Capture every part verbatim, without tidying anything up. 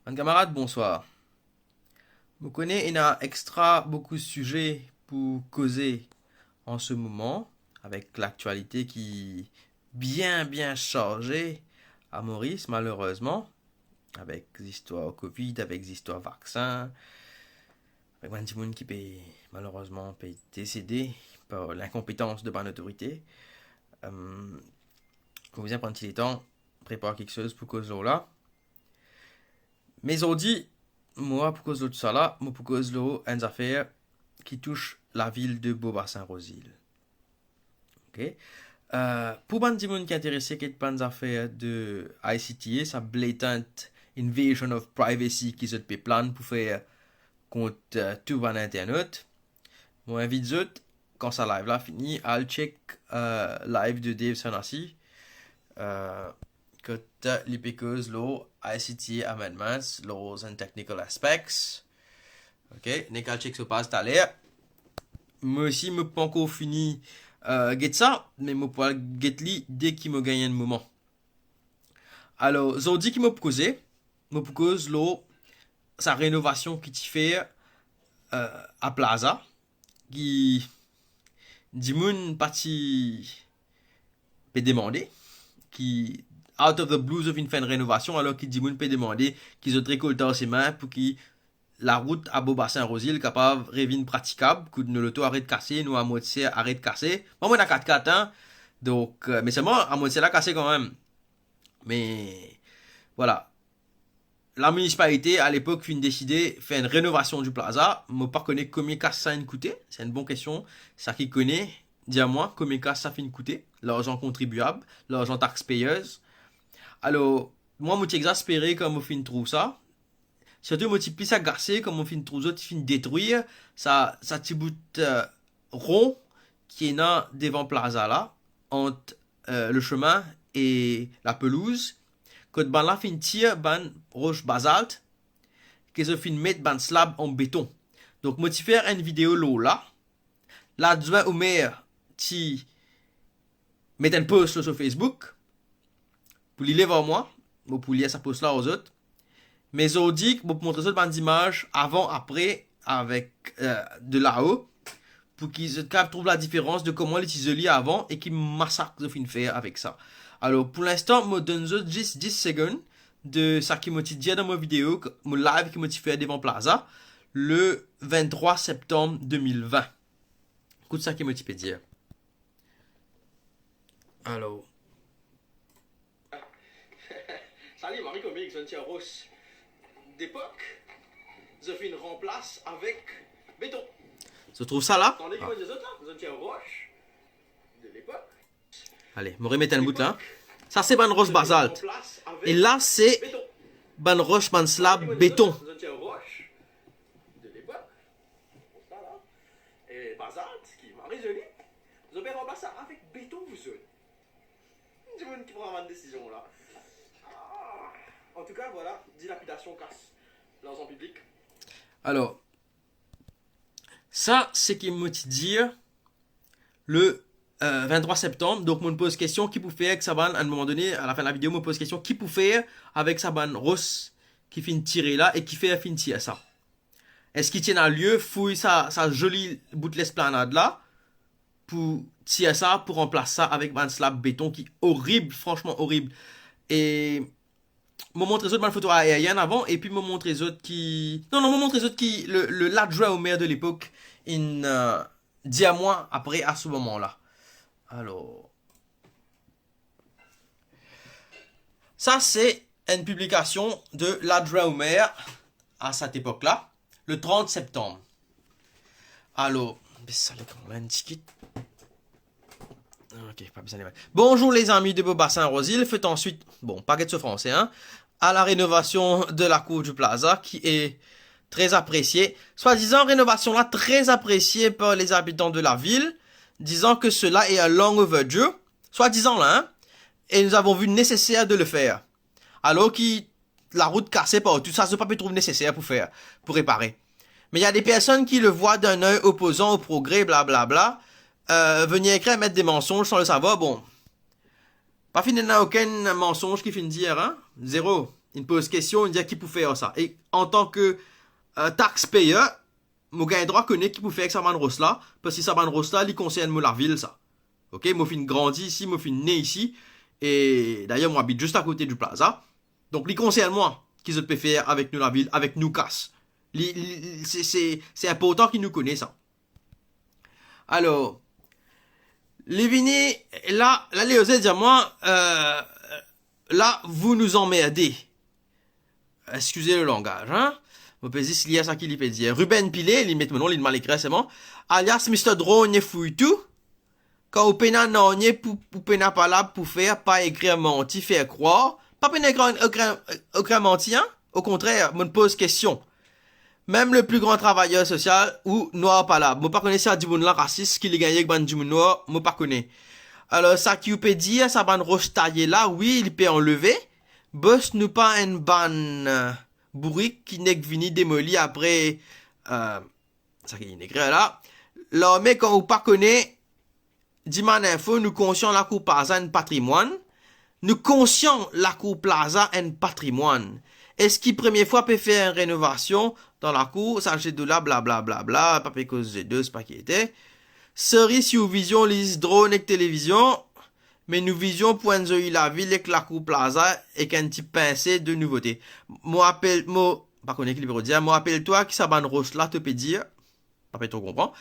Bann kamarad, bonswar. Mo kone ena extra boukou size pou koze an se moman, avek laktialite ki bien, bien sarze a Moris, malerezman, avek zistwar Covid, avek zistwar vaksin, avek bann dimoun ki pe, malerezman, pe desede par linkonpetans de bann otorite. Em, mo bizin pran ti letan, prepar kiksoz pou koz lor la. Me zordi, mo pa pou koz lor tousala, mo pou koz lor enn zafer ki tous lavil de Bourg-Bassin-Rouzile. Ok? Eh, pou bann dimoun ki interese kit bann zafer de I C T A, sa blatant invasion of privacy ki zot pe plan pou fer kont, eh, tou bann internet, mo invit zot, kan sa live la fini, al check, eh, live de Dave Sanasi, eh, kot li pe koz lor I C T A amendments, laws and technical aspects. Ok, nek al check so paz taler. Mo osi, mo pankor fini, eh, get sa, me mo pou al get li deki mo gagn enn moman. Alor, zordi ki mo pou koze, mo pou koz lor sa renovasion ki ti fer, eh, a Plaza, ki dimoun pa ti pe demande, ki out of the blue zot finn fer enn renovasion, alor ki dimoun pe demande ki zot rekolt ar sime pou ki larout a Bourg-Bassin-Rouzile kapav revinn pratikab, kot nou loto aret kase, nou amortiser aret kase. Mwa, mo ena kat-kat, hein. Donk, eh, me selman, amortiser la kase kanmem. Me, vwala. Laminisipalite, alepok, finn deside fer enn renovasion di Plaza. Mo pa kone konbien kas sa inn koute. Se enn bon kestion. Sa ki kone, dir mwa, konbien kas sa finn koute. Larzan kontribiab, larzan taxpayers. Alor, mwa, mo ti exaspere kan mo finn trouv sa. Sirtou, mo ti plis agase kan mo finn trouv zot finn detrir sa, sa ti bout, eh, ron ki ena devan Plaza la, ant, eh, le chemin e lapelouz, kot bann la finn tir bann ros bazalt, ki zot finn met bann slab an beton. Donk, mo ti fer enn video lor la. Ladwin omer ti met enn post lor so Facebook, pou li lev ar mwa, mo pou lir sa post la ar zot. Me zordi, mo pou montre zot bann zimaz avan, apre, avek, eh, de lao, pou ki zot kapav trouv ladiferans de kouma li ti zoli avan e ki masak zot finn fer avek sa. Alor, pou linstan, mo donn zot zis dis segonn de sa ki mo ti dir dan mo video, mo live ki mo ti fer devan Plaza, le vinn-trwa septam de mil vin. Ekout sa ki mo ti pe dir. Alor. Sali, Marie Comics, zot ti ros depok, zot finn ranplas avek beton. Zot trouv sa la? Tande ki mo dir zot la, zot ti ros de lepok. Ale, mo remet enn bout la. Sa se bann ros bazalt. E la se bann ros, bann slab beton. Zot ti ros de lepok. Sa la. E bazalt, ki mari zoli. Zot pe ranplas sa avek beton, zot. Dimoun ki pran bann desizion la. Ah. Antouka, vwala, dilapidasion kas larzan piblik. Alor, sa, seki mo ti dir le, eh, vinn-trwa septam. Donk, mo poz kestion, ki pou fer avek sa bann, a enn moman done, a lafin lavideo, mo poz kestion, ki pou fer avek sa bann ros ki finn tire la e kifer finn tir sa? Eski ti ena lie fouy sa, sa zoli bout lesplanad la, pou tir sa, pou ranplas sa avek bann slab beton ki orib, fransman orib. E mo montre zot bann foto aerienn avan, epi mo montre zot ki, non, non, mo montre zot ki le, le ladwin o mer de lepok inn, eh, dir mwa apre a se moman la. Alor, sa se enn piblikasion de ladwin o mer a set epok la, le trant septam. Alor, bes sa lekran la enn tigit. Ok, pa bizin ale. Bonjour les amis de Beau-Bassin Rose-Île, fait ensuite, bon, pa get so franse, hein, à la rénovation de la cour du Plaza, qui est très appréciée. Soi-disant, rénovation là, très appréciée par les habitants de la ville, disant que cela est un long overdue. Soi-disant là, hein, et nous avons vu nécessaire de le faire. Alor ki larout kase partou, sa zot pa pe trouv neseser pou fer, pou repare. Mais il y a des personnes qui le voient d'un œil opposant au progrès, blablabla, euh, venir écrire, mettre des mensonges sans le savoir. Bon, pa finn ena okenn mansonz ki finn dir, hein? Zero. Inn poz kestion, inn dir ki pou fer ar sa. E antan ke, euh, taxpayer, mo gagn drwa kone ki pou fer ek sa bann ros la, parski sa bann ros la, li konsern mo lavil sa. Ok, mo finn grandi isi, mo finn ne isi, e dayer mo abit zis akote di plaza. Donk li konsern mwa ki zot pe fer avek nou lavil, avek nou kas. Li, li, li, se, se, se inportan ki nou kone sa. Alor, li vini, la, la li oze dir mwa, euh, la, vous nous emmerdez. Excusez le langage, hein. Mo pe zis lir sa ki li pe dir. Ruben Pile, li met mo non, li mal ekrir selman. Alias Mister Drone Fouitou. Kan ou pena nanye pou, ou pena palab pou fer, pa ekrir manti, fer krwar. Pa pena ekrir okenn, okenn manti, hein. Okontrer, mo'nn poz kestion. Mem le pli gran travayer sosial ou nwar palab. Mo pa kone si sa dimoun la rasis, ki li gagne ek bann dimoun nwar, mo pa kone. Alor, sa ki ou pe dir, sa bann ros taye la, wi, li pe anleve. Bos, nou pa enn bann, euh, bourik ki nek vini demoli apre, euh, sa ki inn ekrir la. Larme, kan ou pa kone, Dimann Info, nou konsian Lakour Plaza enn patrimwann. Nou konsian Lakour Plaza enn patrimwann. Eski premie fwa pe fer enn renovasion dan lakour, sa zet dela, blablabla, pa pe koz zet de, se pa ki ete. Seri, si ou vizion, li zis dron ek televizion, me nou vizion pou enn zoli lavil ek Lakour Plaza ek enn ti pinse de nouvote. Mo apel, mo, pa kone ki li pe dir, mo apel twa ki sa bann ros la to pe dir, pa pe tro konpran.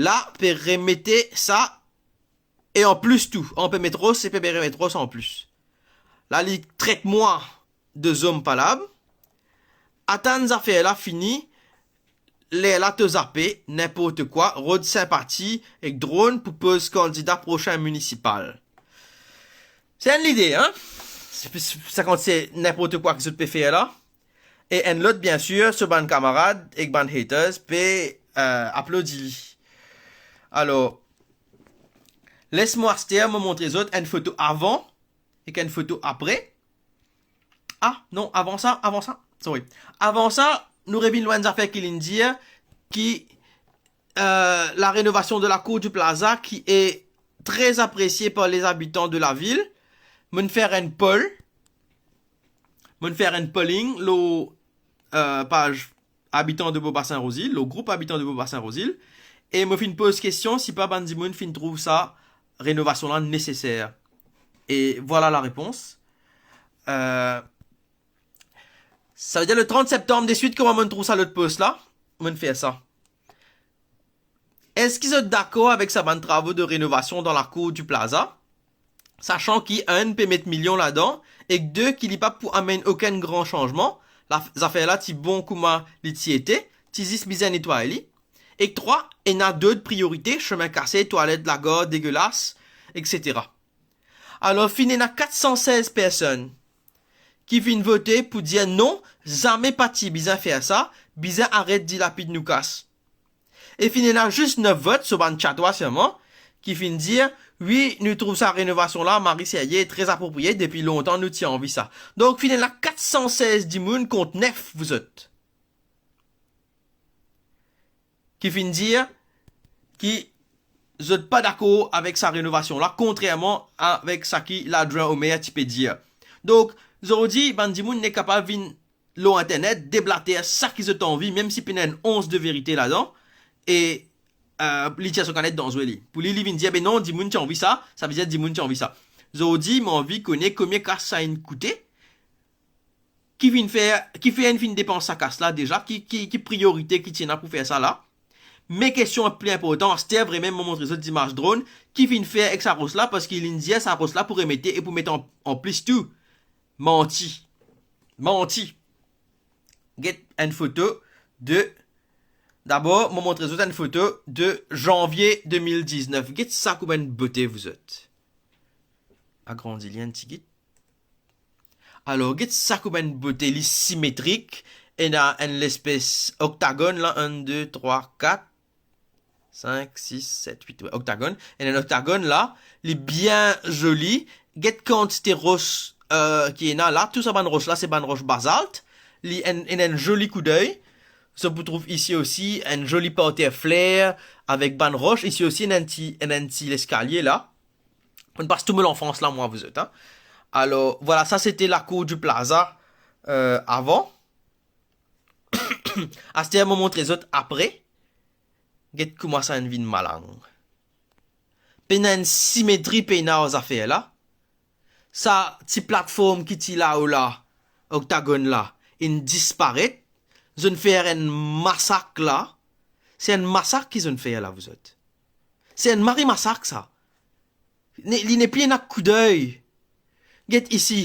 La, pe remete sa, e anplis tou, an pe met ros, e pe remet ros anplis. La, li tret mwa de zom palab. Atann zafer la fini, lerla to zape, ninport kwa, rod sinpati ek dron pou poz kandida prosin minisipal. Se enn lide, hein? Se, se, sa kan se ninport kwa ki zot pe fer la. E enn lot, biensir, so bann kamarad ek bann haters pe, euh, aplodi li. Alor, les mo aster mo montre zot enn foto avan ek enn foto apre. Ah, non, avan sa, avan sa, sorry. Avan sa, nou revinn lor enn zafer ki linn dir ki, euh, la renovasion de la cour du plaza qui est très appréciée par les habitants de la ville. Mo'nn fer enn poll. Mo'nn fer enn polling lor, euh, paz Habitant de Beaubassin Rosil, lor group Habitant de Beaubassin Rosil. E mo finn poz kestion si pa bann dimoun finn trouv sa renovasion la neseser. E vwala la repons. Euh, savedir le trant septanm deswit, kouma mo'nn trouv sa lot post la, mo'nn fer sa. Eski zot dakor avek sa bann travo de renovasion dan lakour di plaza? Sasan ki, enn, pe met milion ladan, ek de, ki li pa pou amenn okenn gran sanzman, la, zafer la ti bon kouma li ti ete, ti zis bizin netway li. Ek trwa, ena dot priorite, sime kase, twalet, lagar degelas, et cetera. Alor, finn ena kat san sez personn ki finn vote pou dir non, zame pa ti bizin fer sa, bizin aret dilapid nou kas. E finn ena zis nef vot, so bann tyatwa selman, ki finn dir, wi, nou trouv sa renovasion la mari serye, tre apropriye, depi lontan nou ti anvi sa. Donk, finn ena kat san sez dimoun kont nef, vouzot. Ki finn dir ki zot pa dakor avek sa renovasion la, kontrerman avek sa ki ladwin omer ti pe dir. Donk, zordi, bann dimoun nek kapav vinn lor internet, deblater sa ki zot anvi, mem si pena enn ons de verite ladan, e, euh, li tir so kanet dan zwe li. Pou li, li vinn dir, be non, dimoun ti anvi sa, savedir dimoun ti anvi sa. Zordi, mo anvi kone konbien kas sa inn koute, ki finn fer, kifer inn finn depans sa kas la deza, ki, ki, ki priorite ki ti ena pou fer sa la. Me kestion pli inportan, aster vremem mo montre zot zimaz dron, ki finn fer ek sa ros la, parski linn dir sa ros la pou remete e pou met an, anplis tou. Manti. Manti. Get enn foto de, dabor, mo montre zot enn foto de zanvie de mil diznef. Get sa kouma enn bote, vouzot. Agrandi li enn tigit. Alor, get sa kouma enn bote, li simetrik, ena enn lespes oktagonn la, enn, de, trwa, kat, sink, sis, set, wit, wi, oktagonn. Ena enn oktagonn la, li bien zoli. Get kantite ros, euh, ki ena la, tou sa bann ros la, se bann ros bazalt. Li enn, ena enn zoli koudey. Zot pou trouv isi osi enn zoli parter fler avek bann ros. Isi osi, ena enn ti, ena enn ti leskalie la. Mo'nn pas tou mo lanfans la, mwa, vouzot, hein. Alor, vwala, sa sete lakour di plaza, eh, avan. Aster mo montre zot apre. Get kouma sa inn vinn malang. Pena enn simetri, pena ar zafer la. Sa ti platform ki ti lao la, oktagonn la, inn disparet. Zot inn fer enn masak la. Se enn masak ki zot inn fer la, vouzot. Se enn mari masak sa. Ne, li nepli ena koudey. Get isi,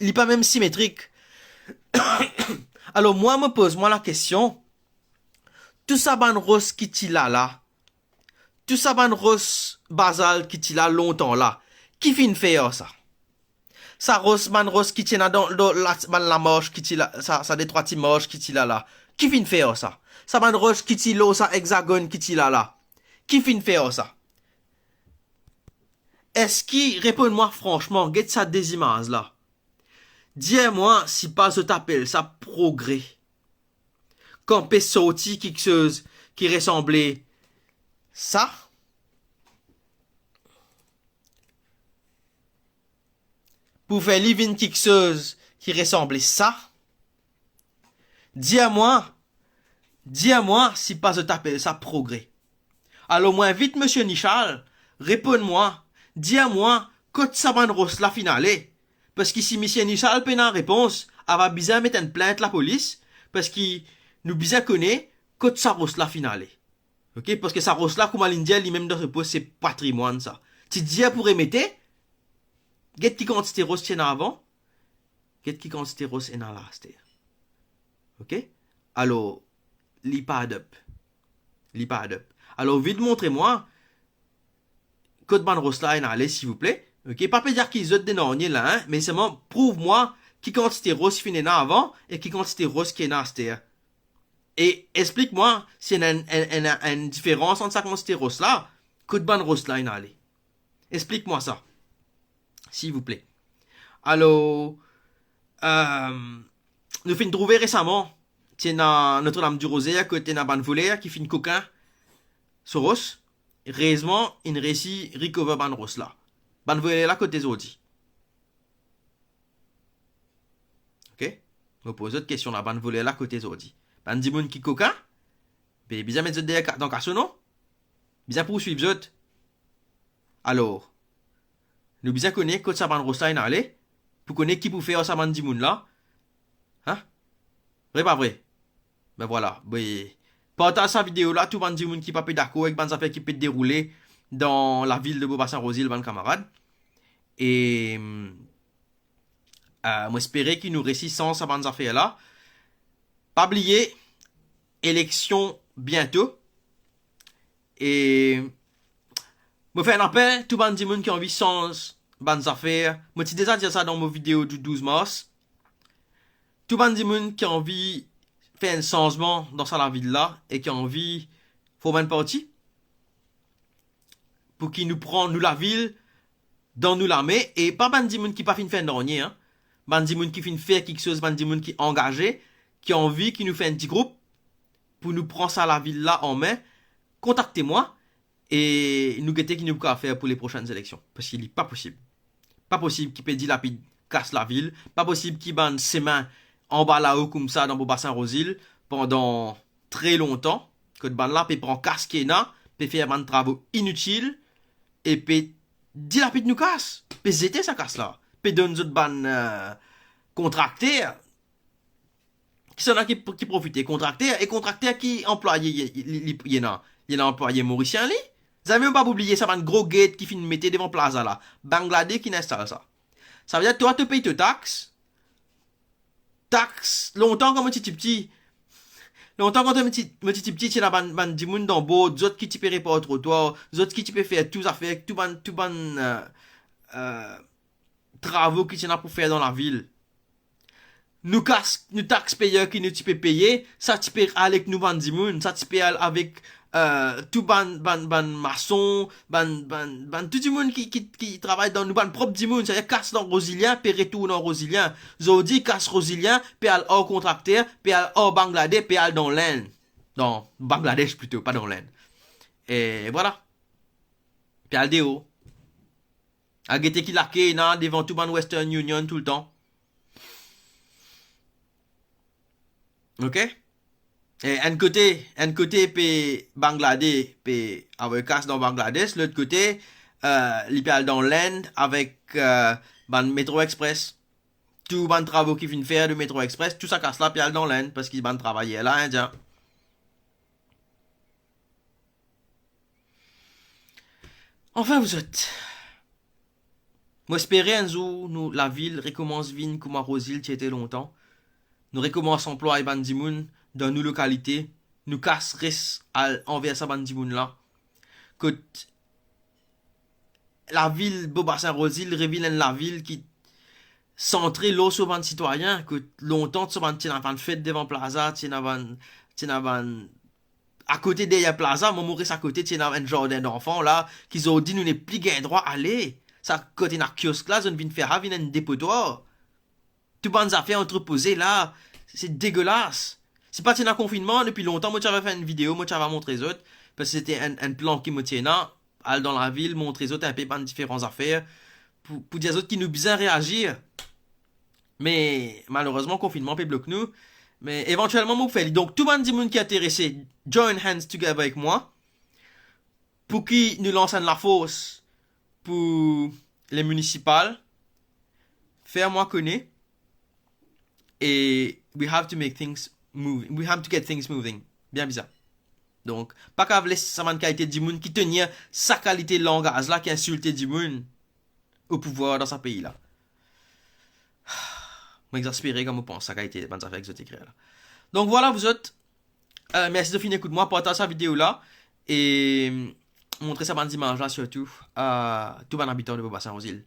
li pa mem simetrik. Alor mwa, mo poz mwa lakestion, tou sa bann ros ki ti la la, tou sa bann ros bazal ki ti la lontan la, ki finn fer ar sa? Sa ros, bann ros ki ti ena dan, dan la, bann lamars ki ti la, sa, sa detrwa ti mars ki ti la la, ki finn fer ar sa? Sa bann ros ki ti lor sa egzagonn ki ti la la, ki finn fer ar sa? Eski, reponn mwa fransman, get sa de zimaz la. Dir mwa si pa zot apel sa progre. Kan pe sorti kiksoz ki resanble sa, pou fer li vinn kiksoz ki resanble sa, dir mwa, dir mwa si pa zot apel sa progre. Alor mo invit misie Nichal, reponn mwa, dir mwa kot sa bann ros la finn ale. Parski si misie Nichal pena repons, ava bizin met enn plint lapolis, parski nou bizin kone kot sa ros la finn ale. Ok, parski sa ros la, kouma linn dir, limem dan so pos, se patrimwann sa. Ti dir pou remete, get ki kantite ros ti ena avan, get ki kantite ros ena la aster. Ok? Alor, li pa add up. Li pa add up. Alor, vit montre mwa kot bann ros la inn ale, silvouple. Ok? Pa pe dir ki zot donn nanye la, hein, me selman prouv mwa ki kantite ros finn ena avan e ki kantite ros ki ena aster. E explik mwa si ena enn, enn, enn, enn diferans ant sa kantite ros la, kot bann ros la inn ale. Explik mwa sa, silvouple. Alor, euh, nou finn trouve resaman, ti ena Notre-Dame du Rosaire, kot ena bann voler ki finn kokin so ros. Erezman, inn resi recover bann ros la. Bann voler la kote zordi? Ok? Mo poz zot kestion la, bann voler la kote zordi? Bann dimoun ki kokin, be bizin met zot deryer ka-, dan kaso, non? Bizin pourswiv zot. Alor, nou bizin kone kot sa bann ros la inn ale, pou kone ki pou fer ar sa bann dimoun la. Hein? Vre pa vre? Be vwala, be partaz sa video la, tou bann dimoun ki pa pe dakor ek bann zafer ki pe deroule dan lavil de Bourg-Bassin-Rouzile, bann kamarad. E, euh, mo espere ki nou resi sanz sa bann zafer la. Pa bliye, eleksion biento. E mo fer enn apel, tou bann dimoun ki anvi sanz bann zafer, mo ti deza dir sa dan mo video du douz mars. Tou bann dimoun ki anvi fer enn sanzman dan sa lavil la e ki anvi form enn parti, pou ki nou pran nou lavil dan nou lame, e pa bann dimoun ki pa finn fer nanye, hein. Bann dimoun ki finn fer kiksoz, bann dimoun ki angaze, ki anvi ki nou fer enn ti group pou nou pran sa lavil la an me, kontakte mwa e nou gete ki nou pou kapav fer pou le prosenn eleksion. Parski li pa posib. Pa posib ki pe dilapid kas lavil, pa posib ki bann semin anba lao koumsa dan Bourg-Bassin-Rouzile pandan tre lontan, kot bann la pe pran kas ki ena, pe fer bann travo initil, e pe dilapid nou kas, pe zete sa kas la, pe donn zot bann, euh, kontrakter. Kisannla ki, ki profite? Kontrakter, e kontrakter ki anplwaye, li, li, li, li ena, li ena anplwaye morisien li. Zame ou pa pou bliye sa bann gro get ki finn mete devan plaza la, Bangladesh ki inn instal sa. Savedir twa to pey to tax, tax, lontan kan mo ti tipti, lontan kan mo ti, mo ti tipti, ti ena bann, bann dimoun dan bord, zot ki ti pe repar trotwar, zot ki ti pe fer tou zafer, tou bann, tou bann, euh, euh, travo ki ti ena pou fer dan lavil. Nou kas, nou taxpayer ki nou ti pe peye, sa ti pe al ek nou bann dimoun, sa ti pe al avek, euh, tou bann, bann, bann mason, bann, bann, bann tou dimoun ki, ki, ki travay dan nou bann prop dimoun, savedir kas dan Rosilien pe retourn ar Rosilien. Zordi kas Rosilien pe al ar kontrakter, pe al ar Bangladesh, pe al dan Lenn. Dan Bangladesh plito, pa dan Lenn. E vwala. Pe al deor. Al gete ki lake ena devan tou bann Western Union toultan. Ok? E enn kote, enn kote pe Bangladesh, pe avoy kas dan Bangladesh, lot kote, eh, li pe al dan Lenn avek, eh, bann Metro Express. Tou bann travo ki finn fer de Metro Express, tou sa kas la pe al dan Lenn, parski bann travayer la, Indien. Anfin, zot, mo espere enn zour nou lavil rekoumans vinn kouma Rozil ti ete lontan. Nou rekoumans anplway bann dimoun dan nou lokalite. Nou kas res al anver sa bann dimoun la. Kot lavil Bobasin Rozil revinn enn lavil ki santre lor so bann sitwayin, kot lontan so bann, ti ena bann fet devan plaza, ti ena bann, ti ena bann, akote deryer plaza, mo, mo res akote, ti ena enn zardin danfan la, ki zordi nou nepli gagn drwa ale. Sa kot ena kiosk la, zot vinn fer sa vinn enn depotwar. Tou bann zafer antrepoze la, se degelas. Si pa ti ena konfinnman, depi lontan mo ti ava fer enn video, mo ti ava montre zot, parski se ti enn, enn plan ki mo ti ena, al dan lavil, montre zot enpe bann diferan zafer, pou, pou dir zot ki nou bizin reazir. Me malerezman, konfinnman pe blok nou. Me evantielman, mo pou fer li. Donk, tou bann dimoun ki interese, join hands together avek mwa, pou ki nou lans enn lafors pou le minisipal, fer mwa kone, e we have to make things move, we have to get things moving. Bien bizar. Donk, pa kav les sa bann kalite dimoun ki tenir sa kalite langaz la, ki insilte dimoun o pouvwar dan sa pei la. Mo exaspere kan mo pans sa kalite bann zafer ki zot ekrir la. Donk vwala, zot, eh, mersi de finn ekout mwa, partaz sa video la, e montre sa bann zimaz la sirtou a tou bann abitan de Bobasin Rozil.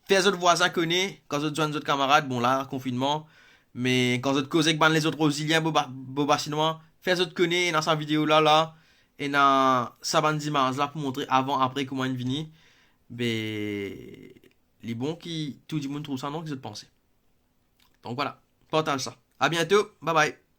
Fer zot vwazin kone, kan zot zwenn zot kamarad, bon la, konfinnman, me kan zot koze ek bann lezot Rozilien, Boba-, Bobasinwa, fer zot kone, ena sa video la, la, ena sa bann zimaz la pou montre avan, apre, kouma inn vini, be, li bon ki tou dimoun trouv sa, non, ki zot panse. Donk vwala, partaz sa. A biento, bye bye.